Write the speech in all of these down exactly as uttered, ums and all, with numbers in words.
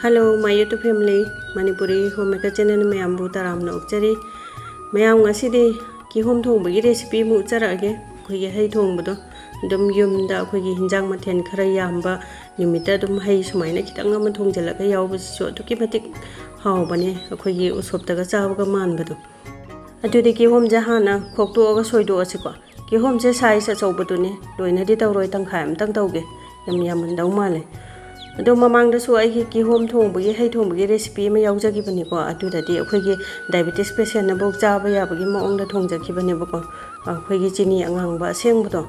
Hello, my YouTube family, Manipuri Homemaker channel ꯃꯌꯥꯝꯕꯨ ꯇꯔꯥꯝꯅ ꯑꯣꯛꯆꯔꯤ꯫ ꯃꯌꯥꯝ, ꯉꯁꯤꯗꯤ ꯀꯤꯍꯣꯝ ꯊꯣꯡꯕꯒꯤ recipe ꯑꯃ ꯎꯠꯆꯔꯛꯑꯒꯦ꯫ ꯑꯩꯈꯣꯏꯒꯤ ꯍꯩ ꯊꯣꯡꯕꯗꯣ ꯑꯗꯨꯝ ꯌꯨꯝꯗ ꯑꯩꯈꯣꯏꯒꯤ ꯍꯤꯟꯖꯥꯡ ꯃꯊꯦꯜ ꯈꯔ ꯌꯥꯝꯕ ꯅꯨꯃꯤꯠꯇ ꯑꯗꯨꯝ ꯍꯩ ꯁꯨꯃꯥꯏꯅ ꯈꯤꯇꯪ ꯑꯃ ꯊꯣꯡꯖꯤꯜꯂꯒ ꯌꯥꯎꯕꯁꯤꯁꯨ ꯑꯗꯨꯛꯀꯤ ꯃꯇꯤꯛ ꯍꯥꯎꯕꯅꯦ, ꯑꯩꯈꯣꯏꯒꯤ ꯎꯁꯣꯞꯇꯒ ꯆꯥꯕꯒ ꯃꯥꯟꯕꯗꯣ꯫ ꯑꯗꯨꯗꯤ ꯀꯤꯍꯣꯝꯁꯦ ꯍꯥꯟꯅ ꯈꯣꯛꯇꯣꯛꯑꯒ ꯁꯣꯏꯗꯣꯛꯑꯁꯤꯀꯣ꯫ ꯀꯤꯍꯣꯝꯁꯦ size ꯑꯆꯧꯕꯗꯨꯅꯦ, ꯂꯣꯏꯅꯗꯤ ꯇꯧꯔꯣꯏ, ꯇꯪꯈꯥꯏ ꯑꯃꯇꯪ ꯇꯧꯒꯦ, ꯌꯥꯝ ꯌꯥꯝꯃꯟꯗꯧ ꯃꯥꯜꯂꯦ꯫ ꯑꯗꯣ ꯃꯃꯥꯡꯗꯁꯨ ꯑꯩꯒꯤ ꯀꯤꯍꯣꯝ ꯊꯣꯡꯕꯒꯤ, ꯍꯩ ꯊꯣꯡꯕꯒꯤ recipe ꯑꯃ ꯌꯥꯎꯖꯈꯤꯕꯅꯤꯀꯣ꯫ ꯑꯗꯨꯗꯗꯤ ꯑꯩꯈꯣꯏꯒꯤ diabetes patientꯅꯐꯧ ꯆꯥꯕ ꯌꯥꯕꯒꯤ ꯃꯑꯣꯡꯗ ꯊꯣꯡꯖꯈꯤꯕꯅꯦꯕꯀꯣ꯫ ꯑꯩꯈꯣꯏꯒꯤ ꯆꯤꯅꯤ ꯑꯉꯥꯡꯕ ꯑꯁꯦꯡꯕꯗꯣ,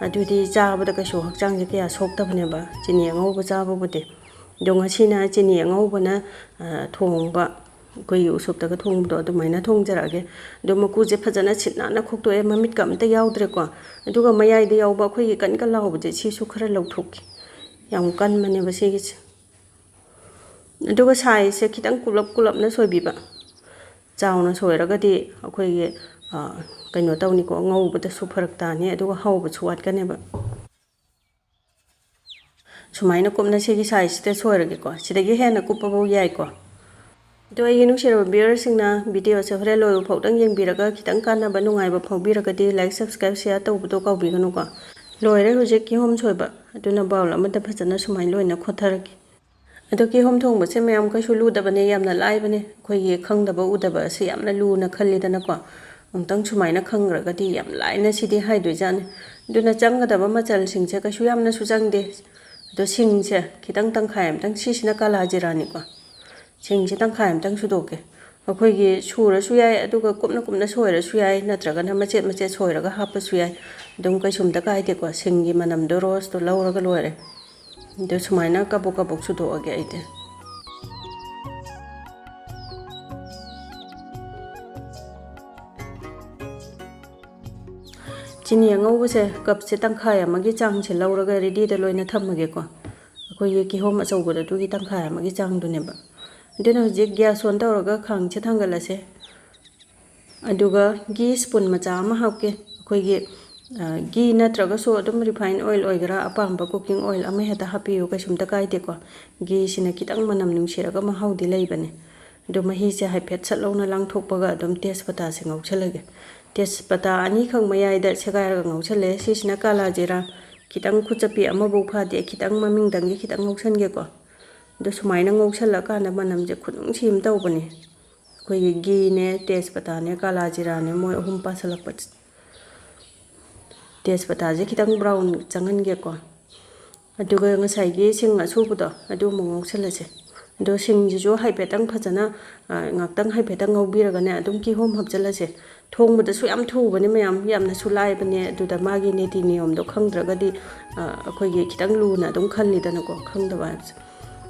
ꯑꯗꯨꯗꯤ ꯆꯥꯕꯗ ꯀꯩꯁꯨ ꯍꯛꯆꯥꯡꯁꯦ ꯀꯌꯥ ꯁꯣꯛꯇꯕꯅꯦꯕ, ꯆꯤꯅꯤ ꯑꯉꯧꯕ ꯆꯥꯕꯕꯨꯗꯤ꯫ ꯑꯗꯣ ꯉꯁꯤꯅ ꯆꯤꯅꯤ ꯑꯉꯧꯕꯅ, ꯑ, ꯊꯣꯡꯕ, ꯑꯩꯈꯣꯏꯒꯤ ꯎꯁꯣꯞꯇꯒ ꯊꯣꯡꯕꯗꯣ ꯑꯗꯨꯃꯥꯏꯅ ꯊꯣꯡꯖꯔꯛꯑꯒꯦ꯫ ꯑꯗꯣ ꯃꯀꯨꯁꯦ ꯐꯖꯅ ꯁꯤꯠ ꯅꯥꯟꯅ ꯈꯣꯛꯇꯣꯛꯑꯦ, ꯃꯃꯤꯠꯀ ꯑꯝꯇ ꯌꯥꯎꯗ꯭ꯔꯦꯀꯣ꯫ ꯑꯗꯨꯒ ꯃꯌꯥꯏꯗ ꯌꯥꯎꯕ ꯑꯩꯈꯣꯏꯒꯤ ꯀꯟ ꯀꯟ ꯂꯥꯎꯕꯁꯦ, ꯁꯤꯁꯨ ꯈꯔ ꯂꯧꯊꯣꯛꯀꯦ꯫ ꯌꯥꯝ ꯀꯟꯕꯅꯦꯕ ꯁꯤꯒꯤꯁꯦ꯫ ꯑꯗꯨꯒ sizeꯁꯦ ꯈꯤꯇꯪ ꯀꯨꯂꯞ ꯀꯨꯂꯞꯅ ꯁꯣꯏꯕꯤꯕ꯫ ꯆꯥꯎꯅ ꯁꯣꯏꯔꯒꯗꯤ ꯑꯩꯈꯣꯏꯒꯤ, ꯑ, ꯀꯩꯅꯣ ꯇꯧꯅꯤꯀꯣ, ꯉꯧꯕꯗꯁꯨ ꯐꯔꯛ ꯇꯥꯅꯤ, ꯑꯗꯨꯒ ꯍꯥꯎꯕꯁꯨ ꯋꯥꯠꯀꯅꯦꯕ꯫ ꯁꯨꯃꯥꯏꯅ ꯀꯨꯞꯅ ꯁꯤꯒꯤ sizeꯁꯤꯗ ꯁꯣꯏꯔꯒꯦꯀꯣ꯫ ꯁꯤꯗꯒꯤ ꯍꯦꯟꯅ ꯀꯨꯞꯄꯐꯧ ꯌꯥꯏꯀꯣ꯫ ꯑꯗꯣ ꯑꯩꯒꯤ ꯅꯨꯡꯁꯤꯔꯕ viewerꯁꯤꯡꯅ videoꯁꯦ ꯍꯣꯔꯦꯟ ꯂꯣꯏꯕ ꯐꯥꯎꯗꯪ ꯌꯦꯡꯕꯤꯔꯒ ꯈꯤꯇꯪ ꯀꯥꯟꯅꯕ, ꯅꯨꯡꯉꯥꯏꯕ ꯐꯥꯎꯕꯤꯔꯒꯗꯤ like, subscribe, share ꯇꯧꯕꯗꯣ ꯀꯥꯎꯕꯤꯒꯅꯨꯀꯣ꯫ ꯂꯣꯏꯔꯦ ꯍꯧꯖꯤꯛ ꯀꯤꯍꯣꯝ ꯁꯣꯏꯕ꯫ ꯑꯗꯨꯅ bowl ꯑꯃꯗ ꯐꯖꯅ ꯁꯨꯃꯥꯏꯅ ꯂꯣꯏꯅ ꯈꯣꯠꯊꯔꯒꯦ꯫ ꯑꯗꯣ ꯀꯤꯍꯣꯝ ꯊꯣꯡꯕꯁꯦ ꯃꯌꯥꯝ ꯀꯩꯁꯨ ꯂꯨꯗꯕꯅꯦ, ꯌꯥꯝꯅ ꯂꯥꯏꯕꯅꯦ꯫ ꯑꯩꯈꯣꯏꯒꯤ ꯈꯪꯗꯕ ꯎꯗꯕ ꯑꯁꯤ ꯌꯥꯝꯅ ꯂꯨꯅ ꯈꯜꯂꯤꯗꯅꯀꯣ꯫ ꯑꯃꯨꯛꯇꯪ ꯁꯨꯃꯥꯏꯅ ꯈꯪꯈ꯭ꯔꯒꯗꯤ ꯌꯥꯝ ꯂꯥꯏꯅ ꯁꯤꯗꯤ ꯍꯥꯏꯗꯣꯏꯖꯥꯠꯅꯤ꯫ ꯑꯗꯨꯅ ꯆꯪꯒꯗꯕ ꯃꯆꯜꯁꯤꯡꯁꯦ ꯀꯩꯁꯨ ꯌꯥꯝꯅꯁꯨ ꯆꯪꯗꯦ꯫ ꯑꯗꯣ ꯁꯤꯡꯁꯦ ꯈꯤꯇꯪ, ꯇꯪꯈꯥꯏ ꯑꯃꯇꯪ, ꯁꯤꯁꯤꯅ ꯀꯥꯂꯥ ꯖꯤꯔꯥꯅꯤꯀꯣ꯫ ꯁꯤꯡꯁꯦ ꯇꯪꯈꯥꯏ ꯑꯃꯇꯪ ꯁꯨꯗꯣꯛꯀꯦ꯫ ꯑꯩꯈꯣꯏꯒꯤ ꯁꯨꯔꯁꯨ ꯌꯥꯏ, ꯑꯗꯨꯒ ꯀꯨꯞꯅ ꯀꯨꯞꯅ ꯁꯣꯏꯔꯁꯨ ꯌꯥꯏ, ꯅꯠꯇ꯭ꯔꯒꯅ ꯃꯆꯦꯠ ꯃꯆꯦꯠ ꯁꯣꯏꯔꯒ ꯍꯥꯞꯄꯁꯨ ꯌꯥꯏ꯫ ꯑꯗꯨꯝ ꯀꯩꯁꯨꯝꯇ ꯀꯥꯏꯗꯦꯀꯣ꯫ ꯁꯤꯡꯒꯤ ꯃꯅꯝꯗꯣ, roseꯇꯣ ꯂꯧꯔꯒ ꯂꯣꯏꯔꯦ꯫ ꯑꯗꯨ ꯁꯨꯃꯥꯏꯅ ꯀꯕꯣꯛ ꯀꯕꯣꯛ ꯁꯨꯗꯣꯛꯑꯒꯦ ꯑꯩꯗꯤ꯫ ꯆꯤꯅꯤ ꯑꯉꯧꯕꯁꯦ cupꯁꯦ ꯇꯪꯈꯥꯏ ꯑꯃꯒꯤ ꯆꯥꯡꯁꯦ ꯂꯧꯔꯒ readyꯗ ꯂꯣꯏꯅ ꯊꯝꯃꯒꯦꯀꯣ꯫ ꯑꯩꯈꯣꯏꯒꯤ ꯀꯤꯍꯣꯝ ꯑꯆꯧꯕꯗꯣ ꯑꯗꯨꯒꯤ ꯇꯪꯈꯥꯏ ꯑꯃꯒꯤ ꯆꯥꯡꯗꯨꯅꯦꯕ꯫ ꯑꯗꯨꯅ ꯍꯧꯖꯤꯛ gas on ꯇꯧꯔꯒ ꯈꯥꯡꯁꯦ ꯊꯥꯡꯒꯠꯂꯁꯦ꯫ ꯑꯗꯨꯒ ghee spoon ꯃꯆꯥ ꯑꯃ ꯍꯥꯞꯀꯦ꯫ ꯑꯩꯈꯣꯏꯒꯤ ꯘꯤ ꯅꯠꯇ꯭ꯔꯒꯁꯨ ꯑꯗꯨꯝ refined oil ꯑꯣꯏꯒꯦꯔꯥ, ꯑꯄꯥꯝꯕ cooking oil ꯑꯃ ꯍꯦꯛꯇ ꯍꯥꯞꯄꯤꯌꯨ, ꯀꯩꯁꯨꯝꯇ ꯀꯥꯏꯗꯦꯀꯣ꯫ ꯘꯤꯁꯤꯅ ꯈꯤꯇꯪ ꯃꯅꯝ ꯅꯨꯡꯁꯤꯔꯒ ꯃꯍꯥꯎꯗꯤ ꯂꯩꯕꯅꯦ꯫ ꯑꯗꯣ ꯃꯍꯤꯁꯦ ꯍꯥꯏꯐꯦꯠ ꯁꯠ ꯂꯧꯅ ꯂꯥꯡꯊꯣꯛꯄꯒ ꯑꯗꯨꯝ ꯇꯦꯖꯄꯇꯥꯁꯦ ꯉꯧꯁꯜꯂꯒꯦ꯫ ꯇꯦꯖꯄꯇꯥ ꯑꯅꯤꯈꯛ ꯃꯌꯥꯏꯗ ꯁꯦꯒꯥꯏꯔꯒ ꯉꯧꯁꯜꯂꯦ꯫ ꯁꯤꯁꯤꯅ ꯀꯥꯂꯥ ꯖꯤꯔꯥ, ꯈꯤꯇꯪ ꯈꯨꯠꯆꯞꯄꯤ ꯑꯃꯐꯥꯎ ꯐꯥꯗꯦ, ꯈꯤꯇꯪ ꯃꯃꯤꯡꯗꯪꯒꯤ ꯈꯤꯇꯪ ꯉꯧꯁꯟꯒꯦꯀꯣ꯫ ꯑꯗꯣ ꯁꯨꯃꯥꯏꯅ ꯉꯧꯁꯜꯂꯀꯥꯟꯗ ꯃꯅꯝꯁꯦ ꯈꯨꯅꯨꯡꯁꯤ ꯑꯃ ꯇꯧꯕꯅꯦ꯫ ꯑꯩꯈꯣꯏꯒꯤ ꯘꯤꯅꯦ, ꯇꯦꯖꯄꯇꯥꯅꯦ, ꯀꯥꯂꯥ ꯖꯤꯔꯥꯅꯦ, ꯃꯣꯏ ꯑꯍꯨꯝ ꯄꯥꯁꯜꯂꯛꯄ꯫ ꯇꯦꯖꯄꯇꯥꯁꯦ ꯈꯤꯇꯪ brown ꯆꯪꯍꯟꯒꯦꯀꯣ꯫ ꯑꯗꯨꯒ ꯉꯁꯥꯏꯒꯤ ꯁꯤꯡ ꯑꯁꯨꯕꯗꯣ ꯑꯗꯨ ꯑꯃꯨꯛ ꯉꯧꯁꯜꯂꯁꯦ꯫ ꯑꯗꯣ ꯁꯤꯡꯁꯤꯁꯨ ꯍꯥꯏꯐꯦꯠꯇꯪ ꯐꯖꯅ, ꯑ, ꯉꯥꯛꯇꯪ ꯍꯥꯏꯐꯦꯠꯇꯪ ꯉꯧꯕꯤꯔꯒꯅꯦ, ꯑꯗꯨꯝ ꯀꯤꯍꯣꯝ ꯍꯥꯞꯆꯜꯂꯁꯦ꯫ ꯊꯣꯡꯕꯗꯁꯨ ꯌꯥꯝ ꯊꯨꯕꯅꯦ ꯃꯌꯥꯝ, ꯌꯥꯝꯅꯁꯨ ꯂꯥꯏꯕꯅꯦ꯫ ꯑꯗꯨꯗ ꯃꯥꯒꯤ ꯅꯤꯇꯤ ꯅꯤꯌꯣꯝꯗꯣ ꯈꯪꯗ꯭ꯔꯒꯗꯤ, ꯑ, ꯑꯩꯈꯣꯏꯒꯤ ꯈꯤꯇꯪ ꯂꯨꯅ ꯑꯗꯨꯝ ꯈꯜꯂꯤꯗꯅꯀꯣ, ꯈꯪꯗꯕ ꯍꯥꯏꯕꯁꯦ꯫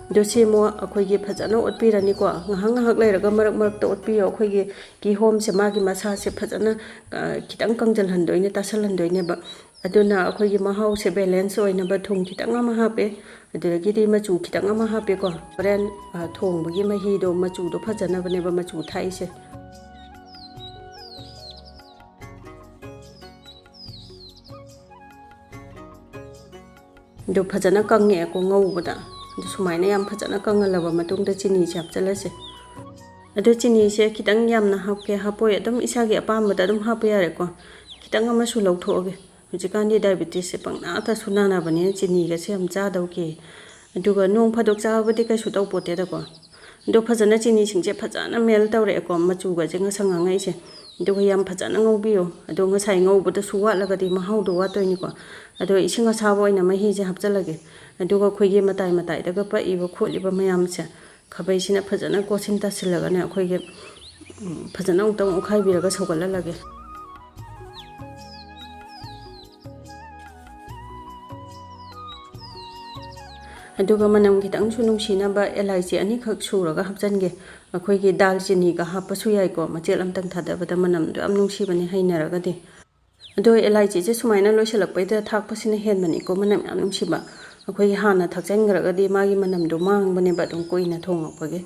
ꯑꯗꯣ ꯁꯤ ꯑꯃꯨꯛ ꯑꯩꯈꯣꯏꯒꯤ ꯐꯖꯅ ꯑꯣꯠꯄꯤꯔꯅꯤꯀꯣ꯫ ꯉꯥꯏꯍꯥꯛ ꯉꯥꯏꯍꯥꯛ ꯂꯩꯔꯒ ꯃꯔꯛ ꯃꯔꯛꯇ ꯑꯣꯠꯄꯤꯌꯣ꯫ ꯑꯩꯈꯣꯏꯒꯤ ꯀꯤꯍꯣꯝꯁꯦ ꯃꯥꯒꯤ ꯃꯁꯥꯁꯦ ꯐꯖꯅ, ꯑ, ꯈꯤꯇꯪ ꯀꯪꯖꯜꯍꯟꯗꯣꯏꯅꯦ, ꯇꯥꯁꯜꯍꯟꯗꯣꯏꯅꯦꯕ꯫ ꯑꯗꯨꯅ ꯑꯩꯈꯣꯏꯒꯤ ꯃꯍꯥꯎꯁꯦ balance ꯑꯣꯏꯅꯕ ꯊꯨꯝ ꯈꯤꯇꯪ ꯑꯃ ꯍꯥꯞꯄꯦ, ꯑꯗꯨꯗꯒꯤꯗꯤ ꯃꯆꯨ ꯈꯤꯇꯪ ꯑꯃ ꯍꯥꯞꯄꯦꯀꯣ꯫ ꯍꯣꯔꯦꯟ, ꯑ, ꯊꯣꯡꯕꯒꯤ ꯃꯍꯤꯗꯣ ꯃꯆꯨꯗꯣ ꯐꯖꯅꯕꯅꯦꯕ ꯃꯆꯨ ꯊꯥꯛꯏꯁꯦ꯫ ꯑꯗꯨ ꯐꯖꯅ ꯀꯪꯉꯛꯑꯦꯀꯣ ꯉꯧꯕꯗ꯫ ꯑꯗꯨ ꯁꯨꯃꯥꯏꯅ ꯌꯥꯝ ꯐꯖꯅ ꯀꯪꯍꯜꯂꯕ ꯃꯇꯨꯡꯗ ꯆꯤꯅꯤꯁꯦ ꯍꯥꯞꯆꯤꯜꯂꯁꯦ꯫ ꯑꯗꯨ ꯆꯤꯅꯤꯁꯦ ꯈꯤꯇꯪ ꯌꯥꯝꯅ ꯍꯥꯞꯀꯦ ꯍꯥꯞꯄꯣꯏ ꯑꯗꯨꯝ ꯏꯁꯥꯒꯤ ꯑꯄꯥꯝꯕꯗ ꯑꯗꯨꯝ ꯍꯥꯞꯄ ꯌꯥꯔꯦꯀꯣ꯫ ꯈꯤꯇꯪ ꯑꯃꯁꯨ ꯂꯧꯊꯣꯛꯑꯒꯦ꯫ ꯍꯧꯖꯤꯛꯀꯥꯟꯗꯤ diabetesꯁꯦ ꯄꯪꯅꯥꯗꯁꯨ ꯅꯥꯅꯕꯅꯤꯅ ꯆꯤꯅꯤꯒꯁꯦ ꯌꯥꯝ ꯆꯥꯗꯧꯀꯤ꯫ ꯑꯗꯨꯒ ꯅꯣꯡ ꯐꯥꯗꯣꯛ ꯆꯥꯕꯗꯤ ꯀꯩꯁꯨ ꯇꯧꯄꯣꯠꯇꯦꯗꯀꯣ꯫ ꯑꯗꯣ ꯐꯖꯅ ꯆꯤꯅꯤꯁꯤꯡꯁꯦ ꯐꯖꯅ melt ꯇꯧꯔꯛꯑꯦꯀꯣ, ꯃꯆꯨꯒꯁꯦ ꯉꯁꯪ ꯉꯥꯡꯉꯛꯏꯁꯦ꯫ ꯑꯗꯨꯒ ꯌꯥꯝ ꯐꯖꯅ ꯉꯧꯕꯤꯌꯣ꯫ ꯑꯗꯣ ꯉꯁꯥꯏ ꯉꯧꯕꯗꯁꯨ ꯋꯥꯠꯂꯒꯗꯤ ꯃꯍꯥꯎꯗꯣ ꯋꯥꯠꯇꯣꯏꯅꯤꯀꯣ꯫ ꯑꯗꯣ ꯏꯁꯤꯡ ꯑꯁꯥꯕ ꯑꯣꯏꯅ ꯃꯍꯤꯁꯦ ꯍꯥꯞꯆꯤꯜꯂꯒꯦ꯫ ꯑꯗꯨꯒ ꯑꯩꯈꯣꯏꯒꯤ ꯃꯇꯥꯏ ꯃꯇꯥꯏꯗꯒ ꯄꯛꯏꯕ ꯈꯣꯠꯂꯤꯕ ꯃꯌꯥꯝꯁꯦ ꯈꯥꯕꯩꯁꯤꯅ ꯐꯖꯅ ꯀꯣꯠꯁꯤꯟ ꯇꯥꯁꯤꯜꯂꯒꯅꯦ ꯑꯩꯈꯣꯏꯒꯤ, ꯎꯝ, ꯐꯖꯅ ꯑꯃꯨꯛꯇꯪ ꯑꯣꯠꯈꯥꯏꯕꯤꯔꯒ ꯁꯧꯒꯠꯍꯜꯂꯒꯦ꯫ ꯑꯗꯨꯒ ꯃꯅꯝ ꯈꯤꯇꯪꯁꯨ ꯅꯨꯡꯁꯤꯅꯕ ꯑꯦꯂꯥꯏꯆꯤ ꯑꯅꯤꯈꯛ ꯁꯨꯔꯒ ꯍꯥꯞꯆꯤꯟꯒꯦ꯫ ꯑꯩꯈꯣꯏꯒꯤ ꯗꯥꯜꯆꯤꯅꯤꯒ ꯍꯥꯞꯄꯁꯨ ꯌꯥꯏꯀꯣ, ꯃꯆꯦꯠ ꯑꯃꯇꯪ ꯊꯥꯗꯕꯗ ꯃꯅꯝꯗꯣ ꯌꯥꯝ ꯅꯨꯡꯁꯤꯕꯅꯦ ꯍꯩꯅꯔꯒꯗꯤ꯫ ꯑꯗꯣ ꯑꯦꯂꯥꯏꯆꯤꯁꯦ ꯁꯨꯃꯥꯏꯅ ꯂꯣꯏꯁꯤꯜꯂꯛꯄꯩꯗ ꯊꯥꯛꯄꯁꯤꯅ ꯍꯦꯟꯕꯅꯤꯀꯣ ꯃꯅꯝ ꯌꯥꯝ ꯅꯨꯡꯁꯤꯕ꯫ ꯑꯩꯈꯣꯏꯒꯤ ꯍꯥꯟꯅ ꯊꯥꯛꯆꯟꯈ꯭ꯔꯒꯗꯤ ꯃꯥꯒꯤ ꯃꯅꯝꯗꯣ ꯃꯥꯡꯕꯅꯦꯕ ꯑꯗꯨꯝ ꯀꯨꯏꯅ ꯊꯣꯡꯉꯛꯄꯒꯤ꯫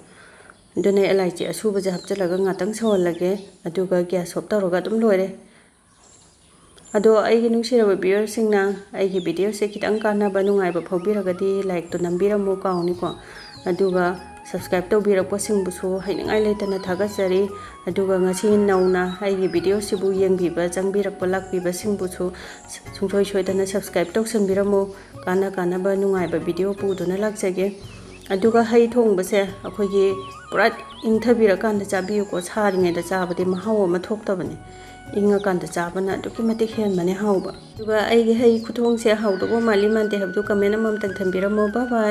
ꯑꯗꯨꯅ ꯑꯦꯂꯥꯏꯆꯤ ꯑꯁꯨꯕꯁꯦ ꯍꯥꯞꯆꯤꯜꯂꯒ ꯉꯥꯛꯇꯪ ꯁꯧꯍꯜꯂꯒꯦ, ꯑꯗꯨꯒ gas off ꯇꯧꯔꯒ ꯑꯗꯨꯝ ꯂꯣꯏꯔꯦ꯫ ꯑꯗꯣ ꯑꯩꯒꯤ ꯅꯨꯡꯁꯤꯔꯕ ꯚ꯭ꯌꯨꯋꯔꯁꯤꯡꯅ ꯑꯩꯒꯤ ꯚꯤꯗꯤꯑꯣꯁꯦ ꯈꯤꯇꯪ ꯀꯥꯟꯅꯕ ꯅꯨꯡꯉꯥꯏꯕ ꯐꯥꯎꯕꯤꯔꯒꯗꯤ ꯂꯥꯏꯛꯇꯣ ꯅꯝꯕꯤꯔꯝꯃꯨ ꯀꯥꯎꯅꯤꯀꯣ꯫ ꯑꯗꯨꯒ ꯁꯕꯁꯀ꯭ꯔꯥꯏꯕ ꯇꯧꯕꯤꯔꯛꯄꯁꯤꯡꯕꯨꯁꯨ ꯍꯩꯅꯤꯡꯉꯥꯏ ꯂꯩꯇꯅ ꯊꯥꯒꯠꯆꯔꯤ꯫ ꯑꯗꯨꯒ ꯉꯁꯤ ꯅꯧꯅ ꯑꯩꯒꯤ ꯚꯤꯗꯤꯑꯣꯁꯤꯕꯨ ꯌꯦꯡꯕꯤꯕ ꯆꯪꯕꯤꯔꯛꯄ ꯂꯥꯛꯄꯤꯕꯁꯤꯡꯕꯨꯁꯨ ꯁꯨꯡꯁꯣꯏ ꯁꯣꯏꯗꯅ ꯁꯕꯁꯀ꯭ꯔꯥꯏꯕ ꯇꯧꯁꯟꯕꯤꯔꯝꯃꯨ꯫ ꯀꯥꯟꯅ ꯀꯥꯟꯅꯕ ꯅꯨꯡꯉꯥꯏꯕ ꯚꯤꯗꯤꯑꯣ ꯄꯨꯗꯨꯅ ꯂꯥꯛꯆꯒꯦ꯫ ꯑꯗꯨꯒ ꯍꯩ ꯊꯣꯡꯕꯁꯦ ꯑꯩꯈꯣꯏꯒꯤ ꯄꯨꯔꯥ ꯏꯪꯊꯕꯤꯔꯀꯥꯟꯗ ꯆꯥꯕꯤꯌꯨꯀꯣ꯫ ꯁꯥꯔꯤꯉꯩꯗ ꯆꯥꯕꯗꯤ ꯃꯍꯥꯎ ꯑꯃ ꯊꯣꯛꯇꯕꯅꯤ꯫ ꯏꯪꯉꯀꯥꯟꯗ ꯆꯥꯕꯅ ꯑꯗꯨꯛꯀꯤ ꯃꯇꯤꯛ ꯍꯦꯟꯕꯅꯦ ꯍꯥꯎꯕ꯫ ꯑꯗꯨꯒ ꯑꯩꯒꯤ ꯍꯩ ꯈꯨꯊꯣꯡꯁꯦ ꯍꯥꯎꯗꯧꯕ ꯃꯥꯜꯂꯤ ꯃꯥꯟꯗꯦ ꯍꯥꯏꯕꯗꯨ ꯀꯃꯦꯟ ꯑꯃꯃꯝꯇꯪ ꯊꯝꯕꯤꯔꯝꯃꯣ꯫ ꯕꯥꯏ ꯕꯥꯏ꯫